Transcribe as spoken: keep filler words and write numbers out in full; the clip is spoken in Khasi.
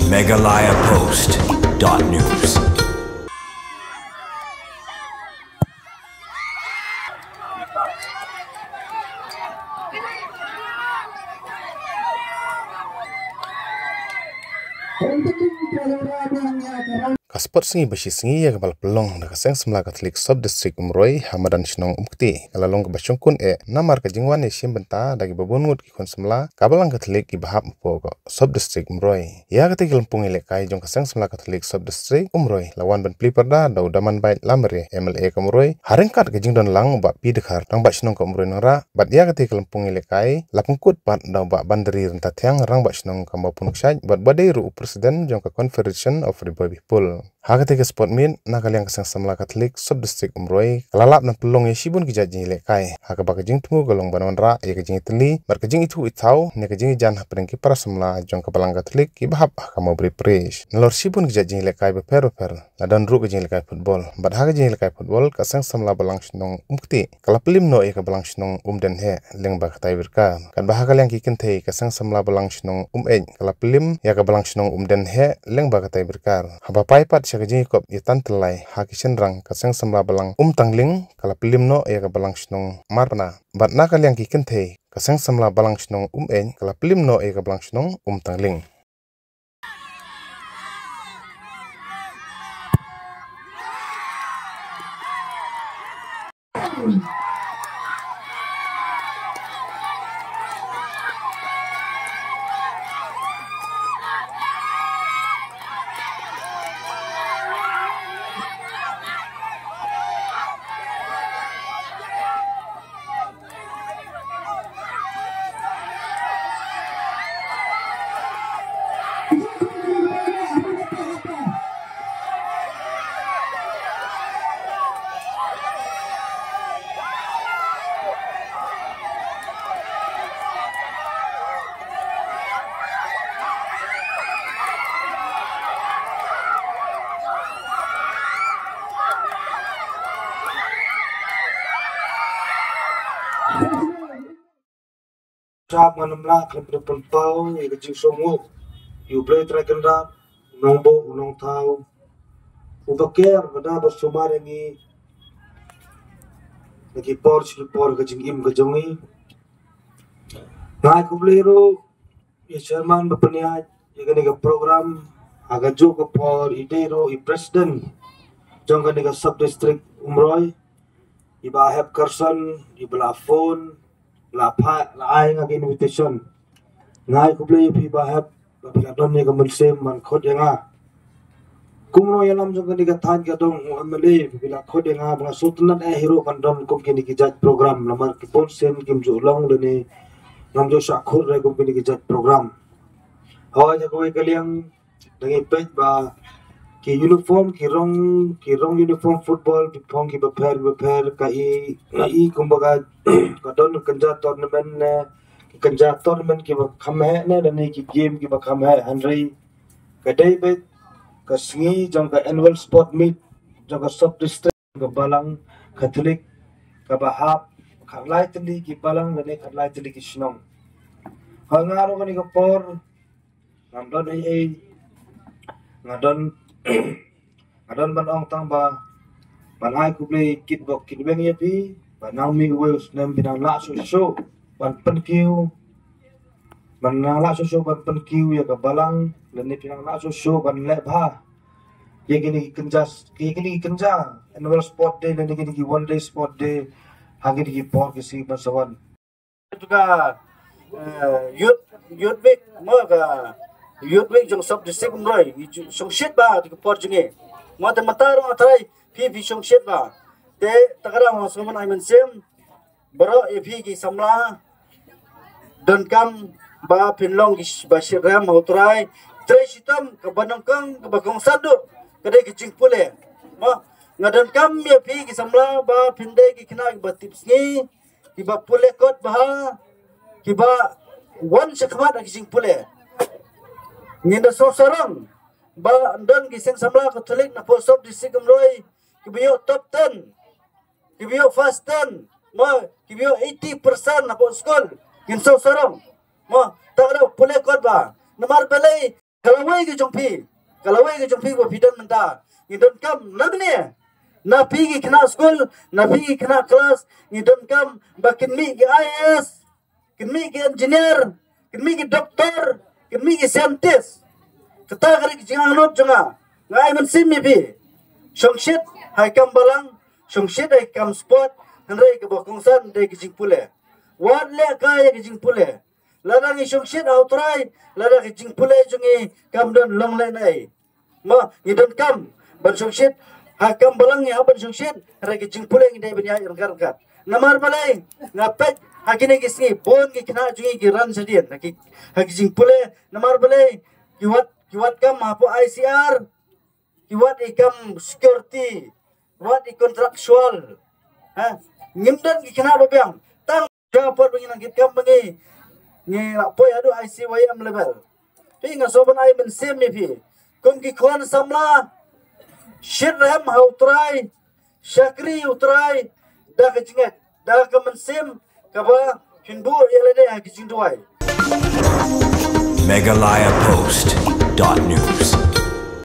Meghalaya Post dot news. Ka sport sngi ba shi sngi ïa kaba la pynlong da ka Seng Samla Katholik Sub District Umroi ha madan shnong Umkti ka la long kaba shongkun eh namar ka jingwan ïashim bynta da kiba bun ngut ki khun samla ka Balang Katholik kiba hap hapoh ka Sub District Umroi. Ïa kata ka lympung ïalehkai jong ka Seng Samla Katholik Sub District Umroi la wan ban plie pyrda da u Damanbait Lamare, M L A ka Umroi, ha ryngkat ka jingdon lang u Bah P Dkhar, Rangbah Shnong ka Umroi Nongrah, bad ïa kata ka lympung ïalehkai la pynkut pat da u Bah Bandari Ryntathiang, Rangbah Shnong ka Mawphun Kshaid, bad ba dei ruh u President jong ka Confederation of Ri Bhoi People. Ha kata ka sport meet, na ka liang ka Seng Samla Katholik Sub District Umroi ka la lap ban pynlong ïa shibun ki jait jingïalehkai, ha kaba ka jingthmu ka long ban wanrah ïa ka jingïatylli bad ka jingithuh ithaw ne ka jingïajan hapdeng ki para samla jong ka Balang Katholik kiba hap ha ka Mawbri Parish. Nalor shibun ki jait jingïalehkai bapher bapher, la don ruh ka jingïalehkai football, bad ha ka jingïalehkai football ka Seng Samla Balang Shnong Umkti ka la pynlem noh ïa ka Balang Shnong Umdenheh lyngba ka tiebreaker. Katba ha ka liang ki kynthei ka Seng Samla Balang Shnong Umeit ka la pynlem ïa ka Balang Shnong Umdenheh lyngba ka tiebreaker. Haba phai pat sha ka jingïakop ïa tan tyllai ha ki shynrang ka Seng Samla Balang Umtangling ka la pynlem noh ïa ka Balang Shnong Marpna. Bad na ka liang ki kynthei ka Seng Samla Balang Shnong Umeit ka la pynlem noh ïa ka Balang Shnong Umtangling. Sngap ngan ym lah khlem pynpaw ïa ka jingsngewnguh ïa U Blei Trai Kynrad, U Nongbuh U Nongthaw, uba ker bad uba sumar ïa ngi na ki por sha ki por ka jingim ka jong ngi. Nga ai khublei ruh ïa i chairman ba pynïaid ïa kane ka program, ha kajuh ka por i dei ruh i president jong kane ka sub district Umroi, i Bah Hep Carson, iba la phone, la phah, la ai nga ka invitation. Nga ai khublei ïa phi Bah Hep ba phi la don ïa ka mynsiem ban khot ïa nga. Kumno ïalam jong kane ka thaiñ ka dong u M L A ba phi la khot ïa nga ba nga sngewtynnat eh hi ruh ban don kum kine ki jait program, namar ki bun sien kim ju long lane ngam ju shah khot re kum kine ki jait program. Hooid, ha kawei ka liang, dang ïa peit ba ki uniform, ki rong, ki rong uniform football, ki phong kiba pher kiba pher, ka i, ka i kumba ka, ka don kynja tournament ne, ki kynja tournament kiba kham heh ne, lane ki game kiba kham heh, hynrei ka dei beit ka sngi jong ka annual sport meet jong ka sub district, ka Balang Katholik kaba hap khatlai tylli ki balang lane khatlai tylli ki shnong. Ha nga ruh kane ka por ngam don ei ei, nga don, nga don ban ong tang ba ban ai khublei kit bok kit weng ïa phi ba nang mih uwei u snem phi nang lah shuh shuh ban pynkiew, ban nang lah shuh shuh ban pynkiew ïa ka balang, lane phi nang lah shuh shuh ban leh bha ïa kine ki kynja, ïa kine ki kynja annual sport day lane kine ki one day sport day ha kine ki por ki sngi ban sa wan. Ka, eh, youth, youth week, mo, ka youth week jong sub district Umroi, ngi ju shongshit bha ha ka por jong ngi. Mo, te mynta ruh nga tharai phi phi shongshit bha. Te ta ka daw nga sngewbha ai mynsiem baroh ïa phi ki samla, donkam ba phin long ki sh-, ba shitrhem ha U Trai. Trei shitom, kaba nyngkong, kaba kongsan duh ka dei ka jingpule. Mo, nga donkam ïa phi ki samla ba phin dei ki khynnah kiba tipsngi, kiba pule kot bha, kiba wan shakhmat ha ki jingpule. Ngin da sngewsarong ba don ki seng samla Katholik na poh sub district Umroi kiba ïoh top ten, kiba ïoh first ten, mo, kiba ïoh eighty percent na poh skul. Ngin sngewsarong. Mo, ta ka daw pule kot bha. Namar balei Ka lawei ka jong phi, ka lawei ka jong phi ba phi don mynta. Ngi donkam nangne, na phi ki khynnah skul, na phi ki khynnah klas, ngi donkam ba kin mih ki I A S, kin mih ki engineer, kin mih ki doctor, kin mih ki scientist. Kata ka dei ka jingangnud jong nga. Nga ai mynsiem ïa phi. Shongshit ha ki kam balang, shongshit ha ki kam sport, hynrei kaba kongsan dei ka jingpule. Wat leh kai ïa ka jingpule. Lada ngi shongshit ha U Trai, lada ka jingpule jong ngi kam don long lehnohei. Mo, ngi donkam ban shongshit ha ki kam balang, ngi hap ban shongshit, hynrei ka jingpule ngi dei ban ïaid ryngkat ryngkat. Namar balei? Nga peit ha kine ki sngi bun ki khynnah jong ngi ki ran shadien ha ki, ha ki jingpule. Namar balei? Ki wad, ki wad kam hapoh I C R, ki wad ïa ki kam security, wad ïa ki contractual. Ha? Ngim don ki khynnah ba biang. Tang jong ka por ba ngi nang kit kam ba ngi, ngi la poi haduh I C Y M level. Phi, nga sngewbha ban ai mynsiem ïa phi kum ki khun samla. Shit rhem ha U Trai, shakri U Trai da ka jingngeit, da ka mynsiem kaba phin buh ïa lade ha ka jingduwai. Meghalaya Post dot news.